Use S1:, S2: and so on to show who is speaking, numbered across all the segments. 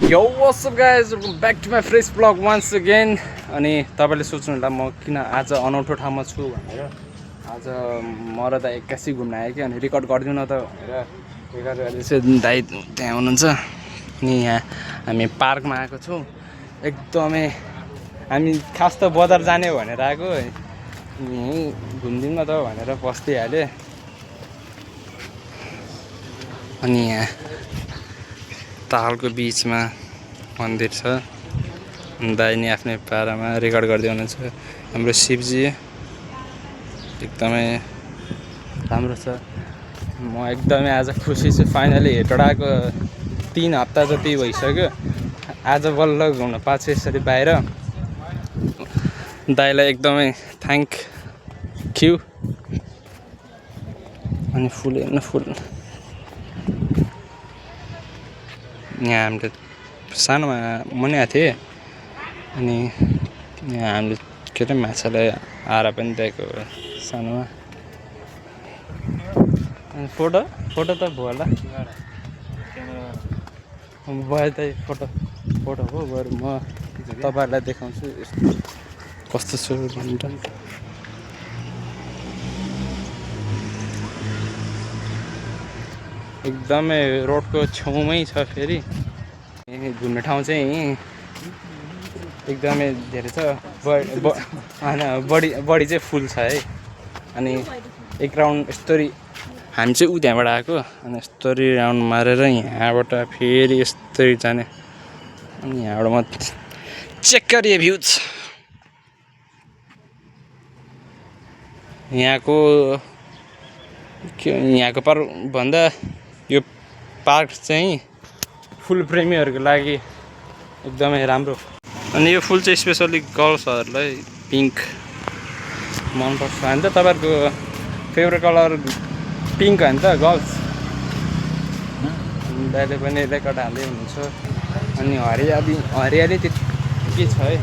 S1: Yo, what's up guys? Welcome back to my fresh vlog once again. अनि तपाईले सोच्नुहुन्छ म किन आज अनौठो ठाउँमा छु भनेर आज म र त एक्कासी घुम्न आए कि अनि रेकर्ड गर्दिउ न त भनेर रेकर्ड गर्दैछु दाइ त्यहाँ हुनुहुन्छ अनि यहाँ हामी पार्कमा आएको छौं एकदमै हामी खास त बजार जाने भनेर आएको अनि घुम्दिउँ न त भनेर बस्दै हाले अनि यहाँ तालको बीचमा मन्दिर छ दाइ नि आफ्नै पारामा रेकर्ड गर्दै हुनुहुन्छ हाम्रो शिवजी एकदमै राम्रो छ म एकदमै आज खुसी छु फाइनली हेटडाको 3 हप्ता जति भइसक्यो आज बल्ल घुम्न पाछु यसरी बाहिर दाइलाई एकदमै थ्यांक यू अनि फुल हेर्न फुल यहाँ हामीले सानोमा मनाएको थिएँ अनि यहाँ हामीले के अरे माछालाई आरा पनि दिएको सानोमा अनि फोटो त भयो होला भयो त फोटो हो बरु म तपाईहरुलाई देखाउँछु कस्तो छु भनेर एकदमै रोडको छेउमै छ फेरि घुम्ने ठाउँ चाहिँ एकदमै धेरै छ बढी चाहिँ फुल छ है अनि एक राउन्ड यस्तरी हामी चाहिँ त्यहाँबाट आएको अनि यस्तरी राउन्ड मारेर यहाँबाट फेरि यस्तरी जाने अनि यहाँबाट म चेक गरे भ्यूज यहाँको पर भन्दा यो पार्क चाहिँ फुल प्रेमीहरुको लागि एकदमै राम्रो अनि यो फुल चाहिँ स्पेशली गर्ल्सहरुलाई पिंक मन पर्छ हैन त तपाईहरुको फेभरेट कलर पिंक हैन त गर्ल्स दाइले पनि रेकर्ड हाल्दै हुनुहुन्छ अनि हरियाली त्यति छ है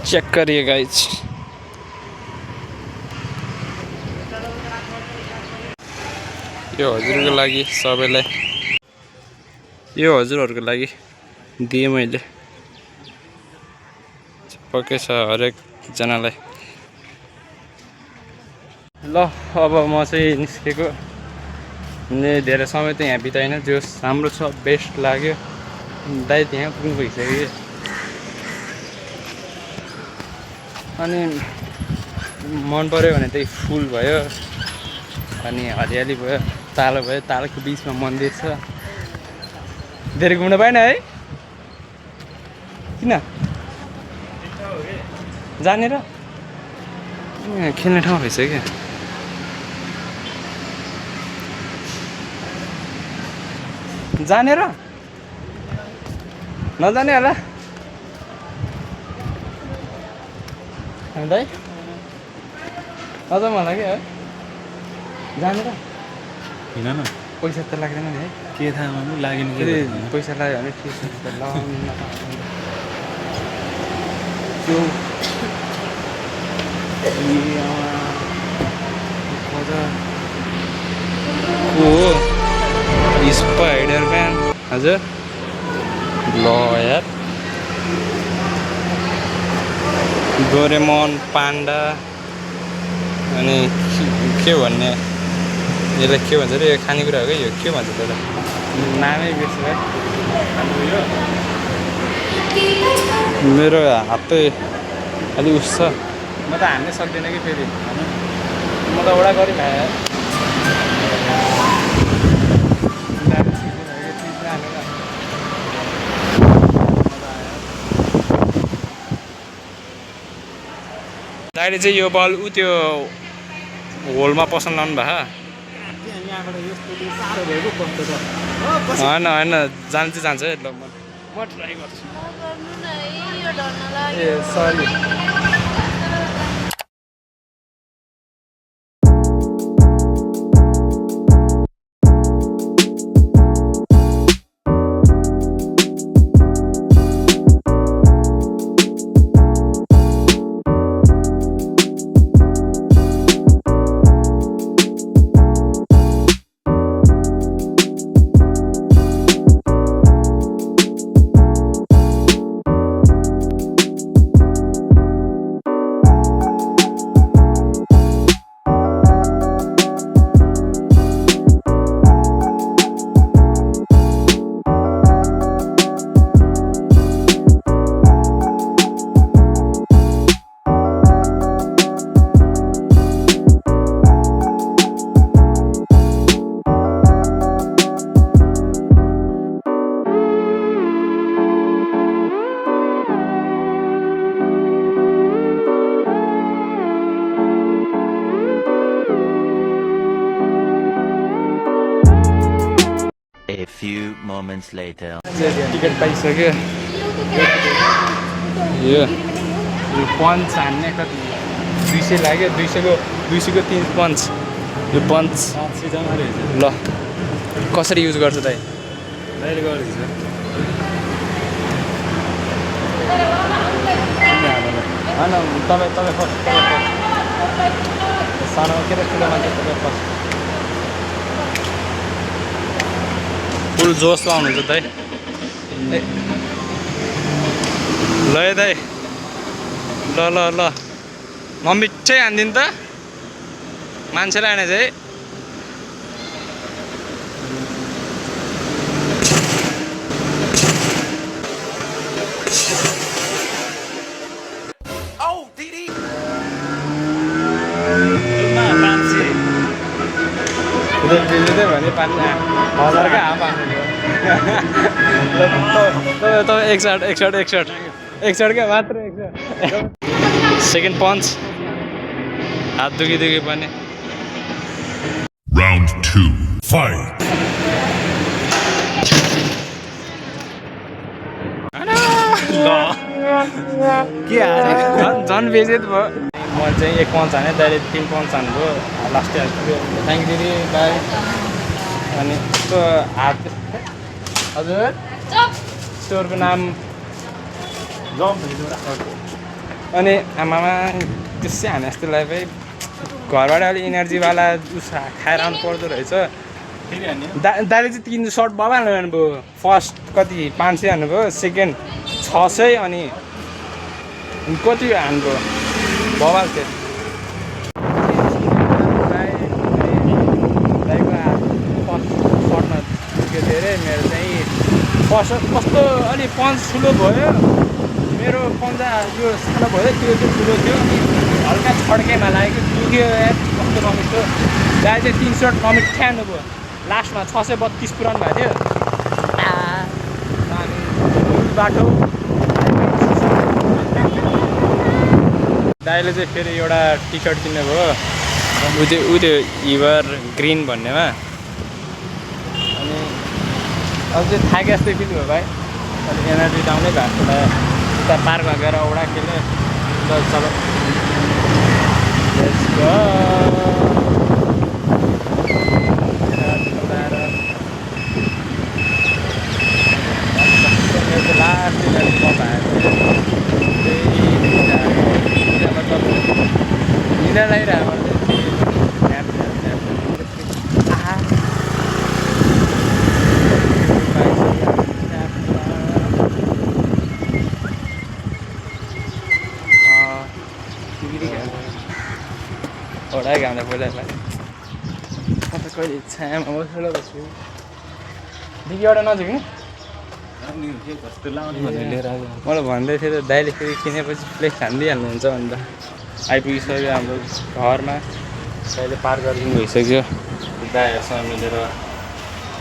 S1: चेक गरिए गाइज यो हजुरको लागि सबैलाई यो हजुरहरुको लागि दिए मैले पक्कै छ हरेक जनालाई ल अब म चाहिँ निस्केको अनि धेरै समय त यहाँ बिताइन जो राम्रो छ बेस्ट लाग्यो दाइ त्यहाँ पुग्नु भइसक्यो अनि मन पर्यो भने त्यही फुल भयो अनि हरियाली भयो तालको बीचमा मन्दिर छ धेरै घुम्न पाएन है किन जाने र खेल्ने ठाउँ भइसक्यो जाने र नजाने होला दाइ अझ मलाई के है जाने र
S2: किन न
S1: पैसा त लाग्दैन नि है
S2: के थाहा मानु लाग्यो नि
S1: पैसा लाग्यो भने ठिक छ स्पाइडरम्यान हजुर ल यार डोरेमोन पान्डा अनि के भन्ने यसलाई के भन्छ रे खानेकुरा हो क्या यो के भन्छ त्यसलाई नामै बिर्सेँ मेरो हात अलि उस छ म त हान्नै सक्दिनँ कि फेरि म त एउटा गरी खाएँ दाइले चाहिँ यो बल त्यो होलमा पसन्द लाउनु भएको होइन जान्छ है ल म ट्राई गर्छु ए सरी
S3: moments later.
S1: टिकट पाइसक्यो यो पन्च हान्ने कति 200 लाग्यो 200 को 3 पन्च यो पन्च ल कसरी युज गर्छ दाइ
S2: दाइले गरेको छ
S1: होइन तपाईँ फर्स्ट सानो के ठुलोमा चाहिँ तपाईँ फर्स्ट फुल जोसमा हुनुहुन्छ दाइ ल है दाइ ल ल ल नमिठै हानिदिनु त मान्छेलाई हाने चाहिँ भने पानी 1000 का हाफ हान्नु तपाईँ एकसठ क्या मात्र सेकेन्ड पन्च हात दुखी पनि
S4: Round 2. Fight.
S2: के हारे
S1: झन् बेजेत भयो म चाहिँ 1 पन्च हाने दाइले 3 पन्च हान्नुभयो लास्टै हाल्छु थ्याङ्क यू दिदी बाई अनि त्यो हात हजुर स्टोरको नाम अनि आमामा त्यसै हाने जस्तो लाग्यो भाइ घरबाट अलिक इनर्जीवाला खाएर आउनु पर्दो रहेछ दाइले चाहिँ 3 सर्ट बबाल हान्नुभयो फर्स्ट कति 500 हान्नुभयो सेकेन्ड 600 अनि कति हान्नुभयो बबाल थियो दाइको हात फर्स्ट सर्टमा दुख्यो धेरै मेरो चाहिँ फर्स्ट कस्तो अलिक पन्च ठुलो भयो मेरो पन्जा यो सानो भयो त्यो चाहिँ ठुलो थियो अनि हल्का छड्केमा लाग्यो दुख्यो कस्तो नमिठो दाइ चाहिँ 3 सर्ट नमिठो हान्नुभयो लास्टमा 632 पुरानो भएको थियो अनि बाटो दाइले चाहिँ फेरि एउटा टी सर्ट किन्नुभयो उ त्यो हिबर ग्रिन भन्नेमा अनि अब चाहिँ थाके जस्तै फिल भयो भाइ अनि एनर्जी डाउनै भएको एउटा उता पार्कमा गएर औडा खेल्यो ल चलो लेट्स गो लास्ट निदा लागिरहेको ओडा घाम्दा पहिलालाई म त कहिले छायामा बसेर बस्छु दिदी एउटा नजिक नि मलाई भन्दै थियो त दाइले फेरि किनेपछि फ्लेक्स हानिदिइहाल्नुहुन्छ अन्त आइपुगिसक्यो हाम्रो घरमा दाइले पार गरिदिनु भइसक्यो दाइहरूसँग मिलेर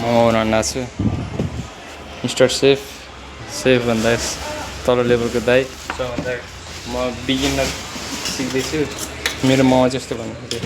S1: मोमो बनाउन आएको छु मिस्टर सेफ भन्दा तल लेभलको दाइ सबभन्दा म बिगिनर सिक्दैछु मेरो मोमो चाहिँ यस्तो भन्नु थियो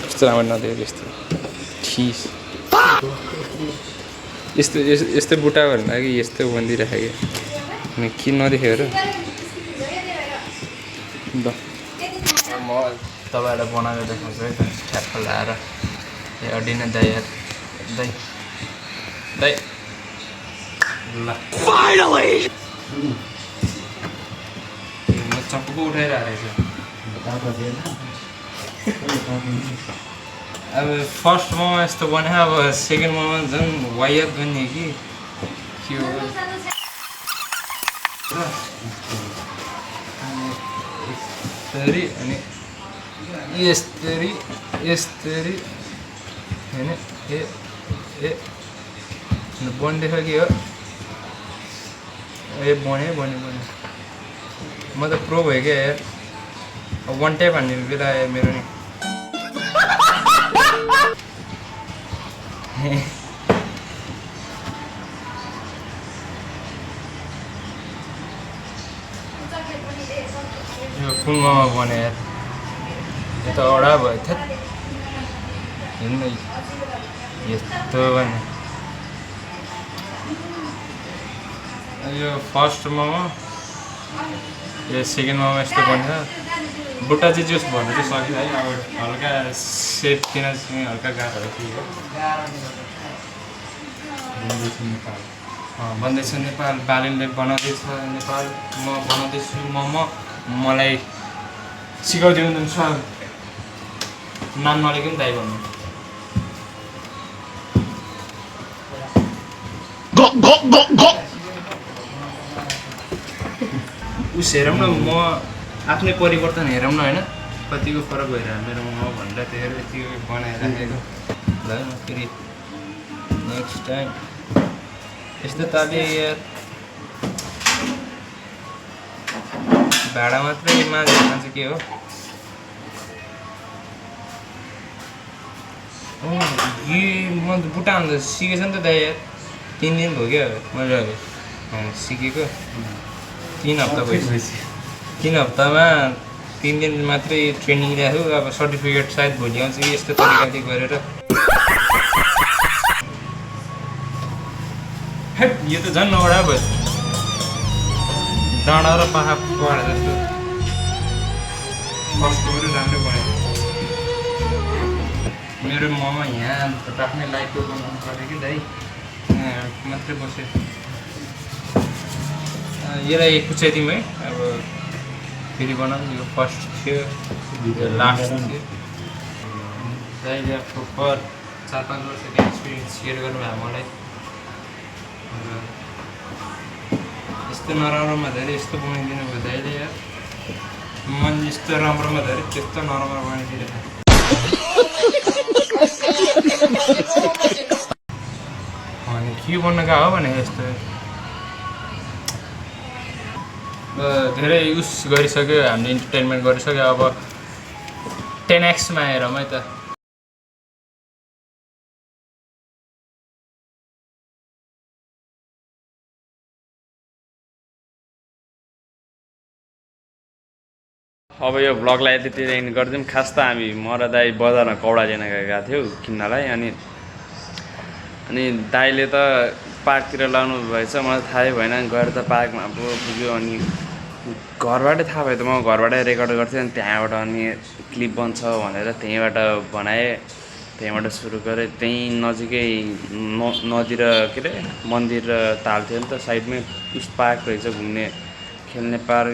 S1: यस्तो राम्रो नदिएको यस्तो ठिस यस्तो बुटा भन्दा कि यस्तो भनिदिइराखेको अनि के नदेखेको र ल म तपाईँहरूलाई बनाएर देखाउँछु है त ठ्याक्क लाएर ए अडिन दाइ ल म चप्पु उठाइरहेको रहेछ अब फर्स्ट मोमो यस्तो बनायो अब सेकेन्ड मोमो झन् वाइफ बन्ने कि के हो यस्तरी अनि यस्तरी होइन ए बन्दैछ कि हो ए बन्यो म त प्रो भयो क्या यार अब 1 टाइप हान्ने बेला आयो मेरो नि यो फुल मोमो बन्यो यार यो त अडा भयो थ्याट हेर्नु यस्तो भने
S2: यो फर्स्ट मोमो यो सेकेन्ड मोमो यस्तो बन्छ बुट्टा चाहिँ जुस भन्नु चाहिँ सकियो है अब हल्का सेप किन चाहिँ हल्का गाह्रो थियो बन्दैछ नेपाल बालिनले बनाउँदैछ नेपाल म बनाउँदैछु मोमो मलाई सिकाउँदै हुनुहुन्छ नाम नलेको पनि दाइ भन्नु उस हेरौँ न म आफ्नै परिवर्तन हेरौँ न होइन कतिको फरक भएर मेरो मोमो भनेर त्यो यतिको बनाइराखेको ल म फेरि नेक्स्ट टाइम यस्तो ताले यार भाडा मात्रै माझेर चाहिँ के हो यो म त बुट्टा अन्त सिकेछ नि त दाइ यार 3 दिन भयो क्या मैले सिकेको 3 हप्ता भइसक्यो 3 हप्तामा 3 दिन मात्रै ट्रेनिङ ल्याएको अब सर्टिफिकेट सायद भोलि आउँछ कि यस्तो तरिकाले गरेर यो त झन् नौडा भयो डाँडा र पाखा पढे जस्तो फर्स्टको पनि राम्रै बन्यो मेरो मोमो यहाँ राख्ने लाइटको बनाउनु पऱ्यो कि दाइ मात्रै बस्यो यसलाई कुचाइदिउँ है अब फेरि बनाऊँ यो फर्स्ट थियो लास्ट थियो दाइले प्रपर 4-5 वर्षको एक्सपिरियन्स सेयर गर्नुभयो मलाई यस्तो नराम्रोमा धेरै यस्तो बनाइदिनु भयो दाइले यार मन यस्तो राम्रोमा धेरै त्यस्तो नराम्रो बनाइदिएर अनि के बन्न गएको हो भने यस्तो धेरै युज गरिसक्यो हामीले इन्टरटेनमेन्ट गरिसक्यो अब 10x मा हेरौँ है त
S1: अब यो भ्लगलाई यतितिर एन्ड गरिदिउँ खास त हामी म र दाइ बजारमा कौडा लिन गएका थियौँ किन्नलाई अनि दाइले त पार्कतिर लानु भएछ मलाई थाहै भएन गएर त पार्कमा पुग्यो अनि घरबाटै थाहा भयो त म घरबाटै रेकर्ड गर्थेँ अनि त्यहाँबाट अनि क्लिप बन्छ भनेर त्यहीँबाट बनाएँ त्यहीँबाट सुरु गरेँ त्यहीँ नजिकै नदी र के अरे मन्दिर र ताल थियो नि त साइडमै उस पार्क रहेछ घुम्ने खेल्ने पार्क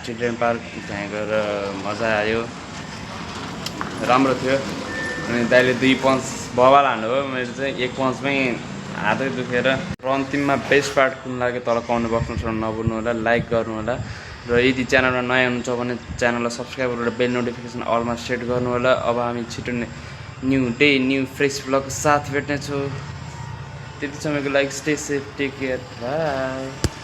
S1: चिल्ड्रेन पार्क त्यहाँ गएर मजा आयो राम्रो थियो अनि दाइले 2 पन्च बवाल हाल्नुभयो मेरो चाहिँ 1 पन्चमै हातै दुखेर र अन्तिममा बेस्ट पार्ट कुन लाग्यो तल कमेन्ट बक्समा छोड्नु नभुल्नु होला लाइक गर्नु होला र यदि च्यानलमा नयाँ हुनुहुन्छ भने च्यानललाई सब्सक्राइब गरेर बेल नोटिफिकेसन अलमा सेट गर्नु होला अब हामी छिटो न्यू डे न्यू फ्रेस ब्लगको साथ भेट्नेछौँ त्यति समयको लागि stay safe take care by